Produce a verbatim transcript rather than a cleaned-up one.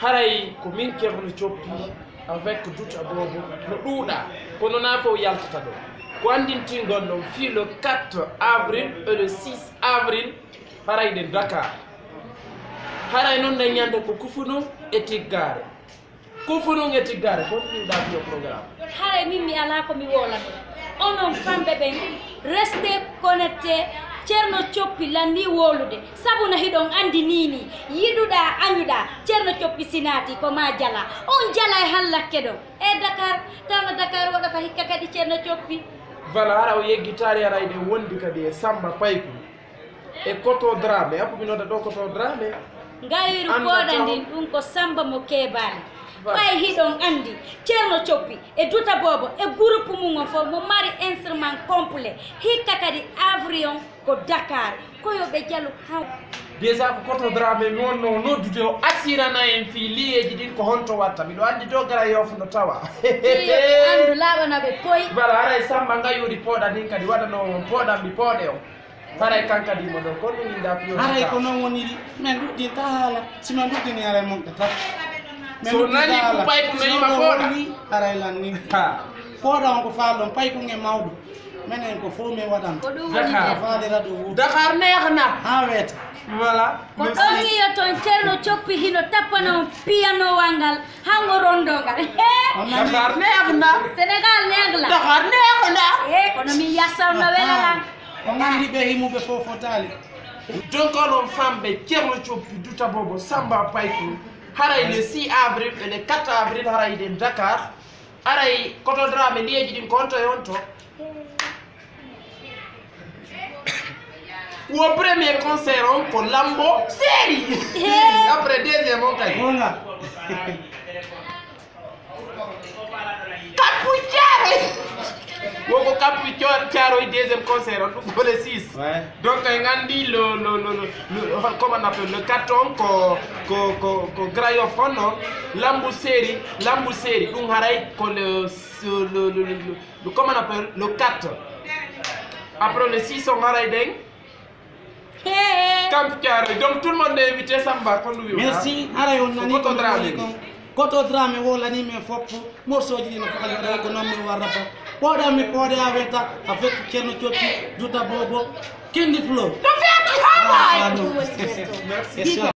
Haray ko min Ceerno Coppi avec Duta Bobo no ɗuuɗa, kono na fof yaltata ɗo. Ko anndintingol ɗon fii le quatre avril et le six avril, haray ɗen Dakar. Haray noon nde ñande ko kufunu e tiggaare. Kufunu e tiggaare, ko ɗum ɗaɓɓi o programme. Haray min mi alaa ko mi woola ɗum. Onon famɓe ɓen, restez connectés. Ceerno Coppi lanni wowlude. Sabu no hiɗon anndi nii nii, yiɗuɗaa, añuɗaa, Ceerno Coppi si naati ko maa jala. On jala e hallakke ɗon. E Dakar, tawno Dakar waɗata hikka kadi Ceerno Coppi. Voilà, hara o yeggitaali, hara eɗen wondi kadi e Samba Payku. E Koto Dramé, appu mi nodda ɗo Koto Dramé. Ngayru Anda pooɗa taw- ndin, ɗum ko Samba mo keebaani. Voilà. Ɓay hiɗon anndi, Ceerno Coppi e Duta Bobo e groupe mum on fof mo mari instrument complet. Hikka kadi avion ko Dakar, ko yo ɓe jalu haw. Déjà ko Koto Dramé mi wonno noddude o asirana en fii liyeeji ɗin ko honto watta. Miɗo anndi do gara yoofo no tawa. Fii yo ɓe anndu laaɓana ɓe koy. Voilà, haray Samba Ngayuri pooɗa ndin kadi waɗano on pooɗan mi pooɗe on. Haray kan kadi mo ɗo, ko ɗum inda fiyo. Haray ko non woniri, men ɗuɗɗinta haala. Si men ɗuɗɗini, haray mon ɓe tan. Men So ɗuɗɗinta nani haala. Ko pay ko Si men on ma ɗo fooɗa. Woni, haray lan ni. Ha. Fooɗa on ko faal ɗon, pay ko nge mawɗo. Menen ko fof men waɗan. Ko ɗum woni Dakar. Nder. Faalira ɗo wuur. Dakar neex na. Ha weeta. Voilà. Ko Merci. Ɗon yiya toon Ceerno Coppi hino tappana on piyanowal ngal, hango rondo ngal. He! On nani? Dakar neex na. Sénégal neex la. Dakar neex na. He, kono min yasawno wela la. Ah. On anndi ɓe himuɓe fof fotaali. Donc, onon famɓe, Ceerno Coppi, Duta Bobo, Samba Payku, haray le six avril et le quatre avril, haray ɗen Dakar, haray Koto Dramé, liyeeji ɗin ko honto e honto? Wo premier concert on ko Lambo Séri. Après deuxième on kay. Wonga. Kappu Caaroy. Woko Kappu Caaroy deuxième concert on, ɗum ko le six. Ouais. Donc en anndi le, le, le, le, le, comment on appelle, le quatre on ko, ko, ko, ko Grand Yoff on, non? Lambo Séri, Lambo Séri, ɗum haray ko le, le, le, le, le, comment on appelle, le quatre. Après le six on haray ɗen. He. Kamp Thiaroye. Donc tout le monde est invité, Samba, kon ɗum wi'uɗaa. Merci. Haray on nani ko Koto Dramé woni kon. Koto Dramé wolani men fof. Morceau ji ɗi no fof kadi ko non min warrata. Pooɗa mi pooɗe a weta, avec Ceerno Coppi, Duta Bobo, Kindi Flow. No feeti. Ah, non. Merci.